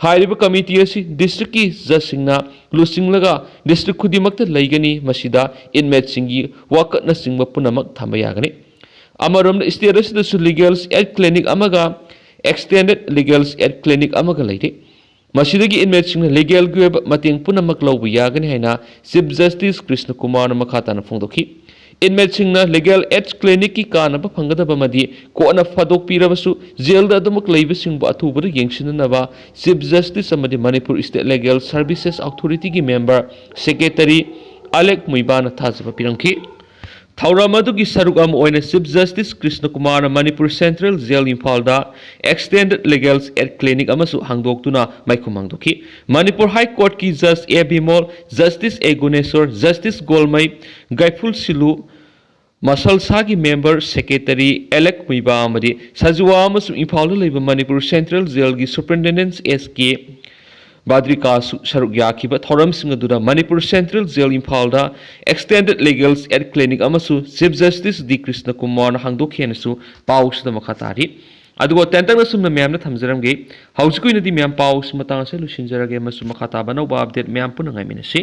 ꯍꯥꯏꯔꯤꯕ committee ꯑꯁꯤ districtꯀꯤ judgeꯁꯤꯡꯅ ꯂꯨꯆꯤꯡꯂꯒ district ꯈꯨꯗꯤꯡꯃꯛꯇ ꯂꯩꯒꯅꯤ꯫ ꯃꯁꯤꯗ inmateꯁꯤꯡꯒꯤ ꯋꯥꯀꯠꯅꯆꯤꯡꯕ ꯄꯨꯝꯅꯃꯛ ꯊꯝꯕ ꯌꯥꯒꯅꯤ꯫ ꯑꯃꯔꯣꯝꯗ state ꯑꯁꯤꯗꯁꯨ Legal Aid Clinic ꯑꯃꯒ Extended Legal Aid Clinic ꯑꯃꯒ ꯂꯩꯔꯤ꯫ ꯃꯁꯤꯗꯒꯤ inmateꯁꯤꯡꯅ legalꯒꯤ ꯑꯣꯏꯕ ꯃꯇꯦꯡ ꯄꯨꯝꯅꯃꯛ ꯂꯧꯕ ꯌꯥꯒꯅꯤ ꯍꯥꯏꯅ Chief Justice Krishna Kumarꯅ ꯃꯈꯥ ꯇꯥꯅ ꯐꯣꯡꯗꯣꯛꯈꯤ꯫ Inmateꯁꯤꯡꯅ Legal Aid Clinicꯀꯤ ꯀꯥꯟꯅꯕ ꯐꯪꯒꯗꯕ ꯑꯃꯗꯤ ꯀꯣꯟꯅ ꯐꯥꯗꯣꯛꯄꯤꯔꯕꯁꯨ ꯖꯦꯜꯗ ꯑꯗꯨꯃꯛ ꯂꯩꯕꯁꯤꯡꯕꯨ ꯑꯊꯨꯕꯗ ꯌꯦꯡꯁꯤꯟꯅꯅꯕ Chief Justice ꯑꯃꯗꯤ Manipur State Legal Services Authorityꯒꯤ member secretary ꯑꯂꯦꯛ ꯃꯨꯏꯕꯥꯅ ꯊꯥꯖꯕ ꯄꯤꯔꯝꯈꯤ꯫ ꯊꯧꯔꯝ ꯑꯗꯨꯒꯤ ꯁꯔꯨꯛ ꯑꯃ ꯑꯣꯏꯅ Chief Justice Krishna Kumarꯅ Manipur Central Jail ꯏꯝꯐꯥꯜꯗ Extended Legal Aid Clinic ꯑꯃꯁꯨ ꯍꯥꯡꯗꯣꯛꯇꯨꯅ ꯃꯥꯏꯈꯨꯝ ꯍꯥꯡꯗꯣꯛꯈꯤ꯫ ꯃꯅꯤꯄꯨꯔ High Courtꯀꯤ Judge A Bimol, Justice A Guneshwar, Justice Golmei, Gaiphul Shilu, ꯃꯁꯜꯁꯥꯒꯤ ꯃꯦꯝꯕꯔ ꯁꯦꯀ꯭ꯔꯦꯇꯔꯤ ꯑꯦꯂꯦꯛ ꯃꯨꯏꯕꯥ ꯑꯃꯗꯤ ꯁꯖꯨꯋꯥ ꯑꯃꯁꯨꯡ ꯏꯝꯐꯥꯜꯗ ꯂꯩꯕ ꯃꯅꯤꯄꯨꯔ ꯁꯦꯟꯇ꯭ꯔꯦꯜ ꯖꯦꯜꯒꯤ ꯁꯨꯄꯔꯤꯟꯇꯦꯟꯗꯦꯟꯠ ꯑꯦꯁ ꯀꯦ ꯕꯥꯗ꯭ꯔꯤꯀꯥꯁꯨ ꯁꯔꯨꯛ ꯌꯥꯈꯤꯕ ꯊꯧꯔꯝꯁꯤꯡ ꯑꯗꯨꯗ ꯃꯅꯤꯄꯨꯔ ꯁꯦꯟꯇ꯭ꯔꯦꯜ ꯖꯦꯜ ꯏꯝꯐꯥꯜꯗ ꯑꯦꯛꯁꯇꯦꯟꯗꯦꯗ ꯂꯤꯒꯦꯜ ꯑꯦꯗ ꯀ꯭ꯂꯤꯅꯤꯛ ꯑꯃꯁꯨ ꯆꯤꯐ ꯖꯁꯇꯤꯁ ꯗꯤ ꯀ꯭ꯔꯤꯁꯅ ꯀꯨꯃꯥꯔꯅ ꯍꯥꯡꯗꯣꯛꯈꯤ ꯍꯥꯏꯅꯁꯨ ꯄꯥꯎꯁꯤꯗ ꯃꯈꯥ ꯇꯥꯔꯤ꯫ ꯑꯗꯨꯒ ꯇꯦꯟꯇꯛꯅ ꯁꯨꯝꯅ ꯃꯌꯥꯝꯅ ꯊꯝꯖꯔꯝꯒꯦ꯫ ꯍꯧꯖꯤꯛꯀꯤ ꯑꯣꯏꯅꯗꯤ ꯃꯌꯥꯝ ꯄꯥꯎꯁꯤ ꯃꯇꯥꯡ ꯑꯁꯤꯗ ꯂꯣꯏꯁꯤꯟꯖꯔꯒꯦ ꯑꯃꯁꯨꯡ ꯃꯈꯥ ꯇꯥꯕ ꯑꯅꯧꯕ ꯑꯞꯗꯦꯠ ꯃꯌꯥꯝ ꯄꯨꯟꯅ ꯉꯥꯏꯃꯤꯟꯅꯁꯤ꯫